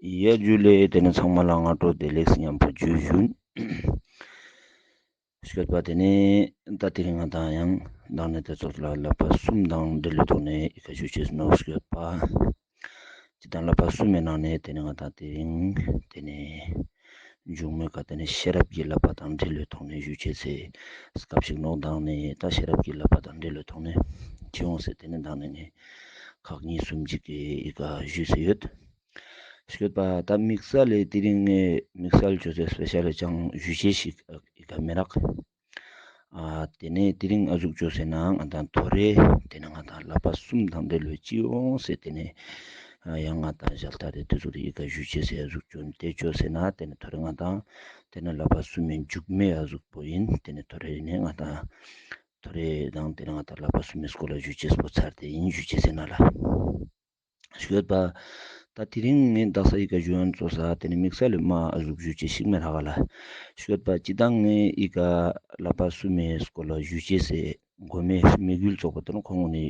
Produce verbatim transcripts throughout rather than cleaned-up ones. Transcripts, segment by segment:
ཡ་ཇུ་ལེ། ཏེ་ནེ་ཚང་མ་ལ་སྔ་དྲོ་བདེ་ལེགས་ཉམ་པོ་ཇུ་ཞུན། སྐྱོད་པ་ཏེ་ནེ་ད་དེ་རིང་ང་དང་ཡང་མདང་ནེ་ཏེ་ཙོགས་ལ་བསླབ་པ་གསུམ་དང་འབྲེལ་བའི་ཐོག་ནེ་ཨི་ཀ་ཞུ་ཅེས་ནོག། སྐྱོད་པ་ཅི་དང་བསླབ་པ་གསུམ་མི་ནང་ནེ་ཏེ་ནེ་ང་དང་དེ་རིང་ཏེ་ནེ་མཇུག་མའི་ཀ་ཏེ་ནེ་ཤེས་རབ་ཀྱི་བསླབ་པ་དང་འབྲེལ་བའི་ཐོག་ནེ་ཞུ་ཅེས་སི་སྐབས་ཤིག་ནོག། མདང་ནེ་ད་ཤེས་རབ་ཀྱི་བསླབ་པ་དང་འབྲེལ་བའི་ཐོག་ནེ་ཅི་ཡོང་སེ་ཏེ་ནེ་མདང་ནེ་ངས་ཁག་གཉིས་གསུམ་ཅིག་གི་ཨི་ཀ་ཞུས་སེ་ཡོད། སྐྱོད་པ་ད་དམིགས་བསལ་ལེ་དེ་རིང་ངས་དམིགས་བསལ་ཅོས་སེ་སྤེ་ཤལ་ལེ་ཅང་ཞུ་ཅེས་ཤིག་ཨི་ཀ་མི་རག། ཨ་ཏེ་ནེ་དེ་རིང་ཨ་ཟུག་ཅོས་སེ་ན་ང་དང་ཐོ་རེ་ཏེ་ནེ་ང་དང་བསླབ་པ་གསུམ་དང་འབྲེལ་བའི་ཅི་ཡོང་སེ་ཏེ་ནེ་ཨ་ཡང་ང་དང་ཞལ་ཏ་རེ་ཏེ་ཟུག་རེ་ཨི་ཀ་ཞུ་ཅེས་སེ་ཨ་ཟུག་ཅོས་ཏེ་ཅོས་སེ་ན་ཏེ་ནེ་ཐོ་རེ་ང་དང་ཏེ་ནེ་བསླབ་པ་གསུམ་མི་མཇུག་མའི་ཨ་ཟུག་པོ་ཨིན། ཏེ་ནེ་ཐོ་རེ་ནེ་ང་དང་ཐོ་རེ་དང་ཏེ་ནེ་ང་དང་བསླབ་པ་གསུམ་མི་སྐོར་ལ་ཞུ་ཅེས་པོ་ཚར་ཏེ་ཨིན་ཞུ་ཅེས་སེ་ན་ལ། སྐྱོད་པ། ད་དེ་རིང་ངས་དག་ས་ཨི་ཀ་ཞུ་ཡོན་ཙོགས་ས་ཏེ་ནེ་དམིགས་བསལ་ལེ་མ་ཨ་ཟུག་ཞུ་ཅེས་ཤིག་མི་རག་ག་ལ། སྐྱོད་པ་སྤྱིར་བཏང་ངས་ཨི་ཀ་བསླབ་པ་གསུམ་མི་སྐོར་ལ་ཞུ་ཅེས་སེ་གོ་མའི་དམིགས་ཡུལ་ཙོགས་པོ་ཏེ་ནེ་ཁོང་གུན་ནི་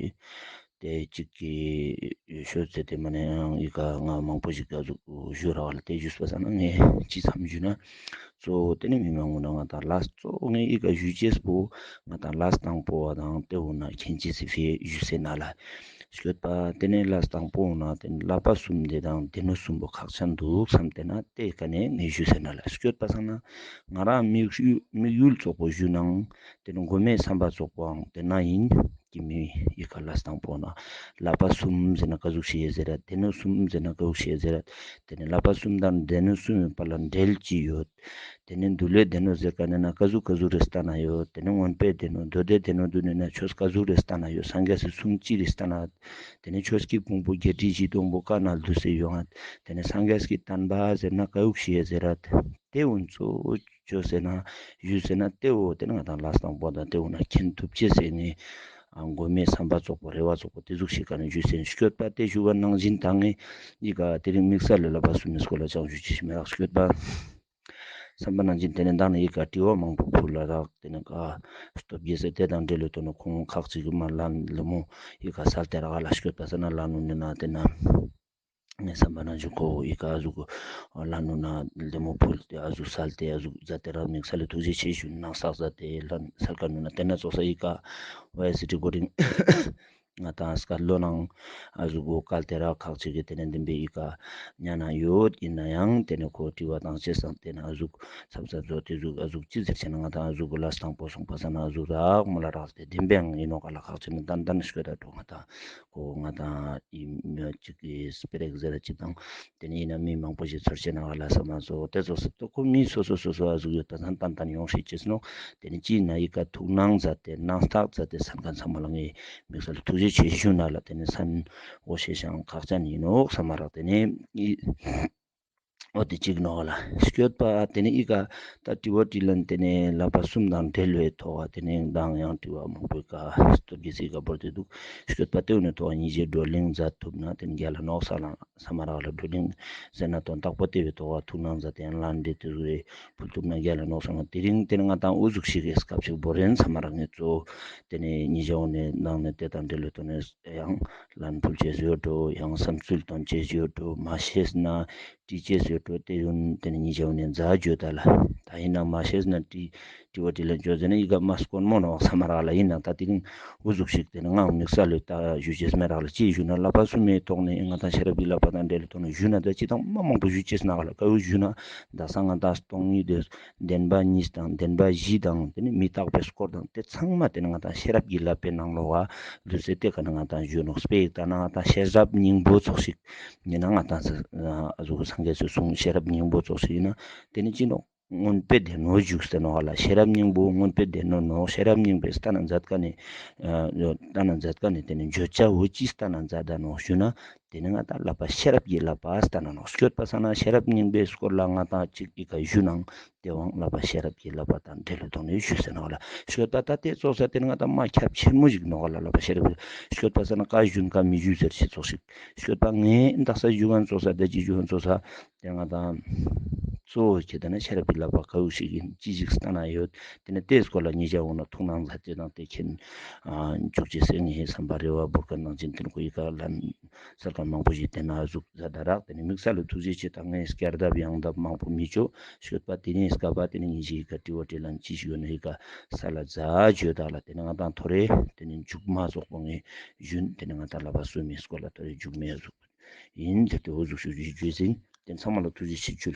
ཏེ་ཅིག་གི་ཤོད་ཚེ་ཏེ་མ་ནེ་ཡང་ཨི་ཀ་ང་མང་པོ་ཞིག་ག་ཨ་ཟུག་ཞུ་རག་ག་ལ། ཏེ་ཞུས་པ་སང་ན་ངས་ཅི་བསམ་ཞུ་ན། གཙོ་བོ་ཏེ་ནེ་མི་མང་པོ་ན་ང་དང་ལས་གཙོ་བོ་ངས་ཨི་ཀ་ཞུ་ཅེས་པོ་ང་དང་ལས་དང་པོ་བ་དང་ཏེ་འོ་ན་མཁྱེན་ཅེས་སི་ཕིའ་ཞུས་སེ་ན་ལ། སྐྱོད་པ་ཏེ་ནེ་ལས་དང་པོ་འོ་ན་ཏེ་ནེ་བསླབ་པ་གསུམ་སྡེ་དང་སྡེ་སྣོད་གསུམ་པོ་ཁག་ཅན་འདུག་བསམ་ཏེ་ན་ཏེ་ཀ་ནེ་ངས་ཞུས་སེ་ན་ལ། སྐྱོད་པ་སང་ན་ང་རང་དམིགས་ཡུལ་དམིགས་ཡུལ་ཙོགས་པོ་ཞུ་ནའང་ཏེ་ནེ་གོ་མའི་བསམ་པ་ཙོགས་པོའང་ཏེ་ན་ཨིན། ཀྱི་མི་ཨི་ཀ་ལས་དང་པོ་ན་བསླབ་པ་གསུམ་ཟེར་ན་ཀ་ཟུག་ཤིག་ཡོད་ཟེར་རད། སྡེ་སྣོད་གསུམ་ཟེར་ན་ཀ་ཟུག་ཤིག་ཡོད་ཟེར་རད། ཏེ་ནེ་བསླབ་པ་གསུམ་དང་སྡེ་སྣོད་གསུམ་མི་བར་ལ་འབྲེལ་ཅི་ཡོད། ཏེ་ནེ་འདུལ་བའི་སྡེ་སྣོད་ཟེར་ཀ་ནེ་ན་ཀ་ཟུག་ཀ་ཟུག་རེ་སྟན་ན་ཡོད། ཏེ་ནེ་མངོན་པའི་སྡེ་སྣོད་མདོ་སྡེའི་སྡེ་སྣོད་དུ་ནེ་ན་ཆོས་ཀ་ཟུག་རེ་སྟན་ན་ཡོད། སངས་རྒྱས་སི་གསུང་ཅི་རེ་སྟན་ན། ཏེ་ནེ་ཆོས་ཀྱི་ཕུང་པོ་བརྒྱད་ཁྲི་བཞི་སྟོང་པོ་ཀ་ནེ་འདུས་སེ་ཡོང་ང་། ཏེ་ནེ་སངས་རྒྱས་ཀྱི་བསྟན་པ་ཟེར་ན་ཀ་ཟུག་ཤིག་ཡོད་ཟེར་རད། ཏེ་འོ་ཙོགས་ཅོས་སེ་ན་ཞུས་སེ་ན་ཏེ་འོ་ཏེ་ནེ་ང་དང་ལས་དང་པོ་དང་ཏེ་འོ་ན་མཁྱེན་ཐུབ་ཅེས་སེ་ནི་ཨ་གོ་མའི་བསམ་པ་ཙོགས་པོ་རེ་བ་ཙོགས་པོ་ཏེ་ཟུག་ཤིག་ཀ་ནེ་ཞུས་སེ་ན་སྐྱོད་པ་ཏེ་ཞུ་བ་ནང་བཞིན་ད་ངས་ཨི་ཀ་དེ་རིང་དམིགས་བསལ་ལེ་བསླབ་པ་གསུམ་མི་སྐོར་ལ་ཅང་ཞུ་ཅེས་ཤིག་མི་རག། སྐྱོད་པ་བསམ་པ་ནང་བཞིན་ཏེ་ནེ་མདང་ནེ་ཨི་ཀ་དྲི་བ་མང་པོ་ཕུལ་ལ་རག། ཏེ་ནེ་ཀ་སྟོབས་རྒྱས་སེ་ཏེ་དང་འབྲེལ་ལོ་ཏོ་ནོ་ཁོང་ཁག་ཅིག་གི་མ་ལན་ལེ་མོ་ཨི་ཀ་སལ་ཏེ་རག་ལ། སྐྱོད་པ་ས་ན་ལན་ནུ་ནེ་ན་ཏེ་ན། ངས་བསམ་པ་ནང་བཞིན་ཁོ་ཨི་ཀ་ཨ་ཟུག་ལན་ནུ་ན་ལེ་མོ་ཕུལ་ཏེ་ཨ་ཟུག་སལ་ཏེ་ཨ་ཟུག་མཛད་དེ་རང་དམིགས་བསལ་ལེ་ཐུགས་རྗེ་ཆེ་ཞུ་ནང་བསགས་མཛད་དེ་ལན་སལ་ཀ་ནུ་ན་ཏེ་ན་ཙོགས་ས་ཨི་ཀ་ཝོ་ཡེས་རི་ཀོར་ཌིང་ང་དང་སྐད་ལོ་ནང་ཨ་ཟུག་གོ་སྐལ་ཏེ་ར་ཁག་ཅིག་གི་ཏེ་ནེ་དེན་པའི་ཨི་ཀ་ཉན་ན་ཡོད། ཨིན་ན་ཡང་ཏེ་ནེ་ཁོ་དྲི་བ་དང་ཅི་སང་ཏེ་ན་ཨ་ཟུག་ཚབ་ཚབ་ཚོ་ཏེ་ཟུག་ཨ་ཟུག་ཅི་ཟེར་ཆེ་ན་ང་དང་ཨ་ཟུག་གོ་ལས་དང་པོ་སོང་པ་ས་ན་ཨ་ཟུག་རག་མོ་ལ་རག་སྟེ་དེན་པའང་ཨིན་ནོག་ག་ལ། ཁག་ཅིག་ནི་ཏན་ཏན་སྐྱོད་ད་འགྲོ་ང་དང་ཁོ་ང་དང་ཨི་མི་ཅིག་གི་སྤེ་ར་ཟེར་ཅིག་དང་ཏེ་ནེ་ཨིན་ན་མི་མང་པོ་ཞིག་ཚོར་ཆེ་ན་ག་ལ་ས་མ་ཚོ་ཏེ་ཚོ་སི་ཏོ་ཁོ་མི་སོ་སོ་སོ་སོ་ཨ་ཟུག་ཡོད་ད་ཏན་ཏན་ཡོང་ཤེས་ཅེས་ནོག། ཏེ་ནེ་ཅི་ན་ཨི་ཀ་ཐུགས་སྣང་མཛད་དེ་སྣང་ཐག་མཛད་དེ་སན་ཁན་ཚང་མ་ལ་ངས་དམིགས་བསལ་ཐུགས་རྗེ་ཆེ་ཞུ་ན་ལ། ཏེ་ནེ་སན་འོ་ཤེས་ཤིང་ཁག་ཅན་ཨིན་ནོག་སམ་མ་རག། ཏེ་ནེ་ཨི་འོ་ཏེ་ཅིག་ནོག་ལ། སྐྱོད་པ་ཏེ་ནེ་ཨི་ཀ་ད་དྲི་བ་དྲིས་ལན་ཏེ་ནེ་བསླབ་པ་གསུམ་དང་འབྲེལ་བའི་ཐོག་ཏེ་ནེ་མདང་ཡང་དྲི་བ་མང་པོ་ཨི་ཀ་སྟོབས་རྒྱས་སི་ཨི་ཀ་བོར་ཏེ་འདུག། སྐྱོད་པ་ཏེ་འོ་ནེ་ཐོག་ཉིས་ཀྱི་བགྲོ་གླེང་མཛད་ཐུབ་ན་ཏེ་ནེ་རྒྱལ་ལ་ནོག་ས་ལ། སམ་མ་རག་ལ་བགྲོ་གླེང་ཟེར་ན་དོན་དག་པོ་ཏེ་བའི་ཐོག་ཐུགས་སྣང་མཛད་དེ་ཡང་ལན་འདྲེ་ཏེ་ཟུག་རེ་ཕུལ་ཐུབ་ན་རྒྱལ་ལ་ནོག་སམ་མ། དེ་རིང་ཏེ་ནེ་ང་དང་འུ་ཟུག་ཤིག་གི་སྐབས་ཤིག་བོར་རེན་སམ་མ་རག། ངས་གཙོ་བོ་ཏེ་ནེ་ཉེ་ཞའོ་ནེ་ནང་ནེ་ཏེ་དང་འབྲེལ་ལོ་ཏོ་ནེ་ཡང་ལན་ཕུལ་ཅེས་ཡོད་འགྲོ། ཡང་བསམ་ཚུལ་སྟོན་ཅེས་ཡོད་འགྲོ། མ་ཤེས་ན་དྲི་ཅེས་ཡོད་འགྲོ། ཏེ་ཡོན་ཏེ་ནེ་ཉེ་ཞའོ་ནེ་མཛད་བརྗོད་ད་ལ། ད་ཨིན་ན་མ་ཤེས་ན་དྲི་དྲི་བ་དྲིས་ལན་ཅོ་ཟེར་ན་ཨི་ཀ་མ་སྐོར་མོ་ནོག་སམ་མ་རག་ལ། ཨིན་ན་ད་དེ་རིང་འུ་ཟུག་ཤིག་ཏེ་ནེ་ངའང་དམིགས་བསལ་ལོ་ད་ཞུ་ཅེས་མེད་རག་ལ། ཅི་ཞུ་ན་བསླབ་པ་གསུམ་མའི་ཐོག་ནེ་ང་དང་ཤེས་རབ་ཀྱི་བསླབ་པ་དང་འབྲེལ་ལོ་ཏོ་ནེ་ཞུ་ན་ད་ཅི་དང་མ་མང་པོ་ཞུ་ཅེས་ནག་ལ། ཀ་ཡོ་ཞུ་ན་ད་སང་ང་དང་སྟོང་ཉིད་དེ་བདེན་པ་གཉིས་དང་བདེན་པ་བཞི་དང་ཏེ་ནེ་མི་རྟག་པའི་སྐོར་དང་ཏེ་ཚང་མ་ཏེ་ནེ་ང་དང་ཤེས་རབ་ཀྱི་བསླབ་པའི་ནང་ལོགས་ལ་ལུས་སེ་ཏེ་ཀ་ནེ་ང་དང་ཞུ་ནོག། སྤེ་ཡིག་ད་ན་ང་དང་ཤེས་རབ་སྙིང་པོ་ཙོགས་ཤིག་ཨིན་ན་ང་དང་ཨ་ཟུག་སངས་རྒྱས་སི་གསུང་ཤེས་རབ་སྙིང་པོ་ཙོགས་ཤིག་ཨིན་ན་ཏེ་ནེ་ཅི་ནོག། མངོན་པའི་སྡེ་སྣོད་བཞུགས་ཏེ་ནོག་ལ། ཤེས་རབ་སྙིང་པོ་མངོན་པའི་སྡེ་སྣོད་ནོག། ཤེས་རབ་སྙིང་པོའི་སྟན་ན་མཛད་ཀ་ནེ་ཨ་སྟན་ན་མཛད་ཀ་ནེ་ཏེ་ནེ་བརྗོད་བྱ་འོ་ཅི་སྟན་ན་མཛད་ད་ནོག་ཞུ་ན་ཏེ་ནེ་ང་དང་བསླབ་པ་ཤེས་རབ་ཀྱི་བསླབ་པ་སྟན་ན་ནོག། སྐྱོད་པ་ས་ན་ཤེས་རབ་སྙིང་པོའི་སྐོར་ལ་ང་དང་ཅིག་ཨི་ཀ་ཞུ་ནང་ཏེ་བོའང་བསླབ་པ་ཤེས་རབ་ཀྱི་བསླབ་པ་དང་འབྲེལ་ལོ་ཐོག་ནེ་ཞུས་ཟེར་ནོག་ལ། སྐྱོད་པ་ད་ཏེ་ཙོགས་ས་ཏེ་ནེ་ང་དང་མ་ཁྱབ་ཆེན་མོ་ཞིག་ནོག་ལ་བསླབ་པ་ཤེས་རབ་ཀྱི། སྐྱོད་པ་ས་ན་ཀ་ཞུན་ཀ་མི་ཞུ་ཟེར་ཤེས་ཙོགས་ཤིག། སྐྱོད་པ་ངས་དག་ས་ཞུ་ཁན་ཙོགས་ས་ད་ཅི་ཞུ་ཁན་ཙོགས་ས་ཏེ་ང་དང་ གཙོ་བོ་ཁྱེད་ད་ན་ཤེས་རབ་ཀྱི་བསླབ་པ་ག་ཟུག་ཞིག་ཡིན་ཅི་ཞིག་སྟན་ན་ཡོད། དེ་ནས་དེའི་སྐོར་ལ་ཉེ་ཞའི་འོག་ན་ཐུགས་སྣང་མཛད་དེ་དང་དེ་མཁྱེན་འཇུག་ཅེས་ཟེར་ངའི་བསམ་པ་རེ་བ་བོར་ཀ་ནང་བཞིན་དེ་ནས་ཁོ་ཡི་ཀ་ལན་སལ་ཀ་མང་པོ་ཞིག་དེ་ན་ཟུག་མཛད་ད་རག། དེ་ནས་དམིགས་བསལ་ལ་ཐུགས་རྗེ་ཆེ་དང་ངས་སྐྱར་ལྡབ་ཡང་ལྡབ་མང་པོ་མི་ཅོ་ཤོད་པ། དེ་ནས་སྐབས་པ་དེ་ནས་ཉེ་ཞའི་ཀ་དྲི་བ་དྲིས་ལན་ཅི་ཞིག་ཡོད་ན་ཡི་ཀ་སལ་ལ་མཛད་བརྗོད་ད་ལ། དེ་ནས་ང་དང་ཐོ་རེ་དེ་ནས་མཇུག་མ་རྫོགས་པ་ངས་ཞུན། དེ་ནས་ང་དང་བསླབ་པ་གསུམ་མའི་སྐོར་ལ་ཐོ་རེ་མཇུག་མེད་ཟུག་ཡིན། དེ་དེ་འོ་ཟུག་ཞུ་རྒྱུ་ཞིག་བརྗོད་ཟིན། དེ་ཚང་མ་ལ་ཐུགས་རྗེ་ཆེ་ཞུ།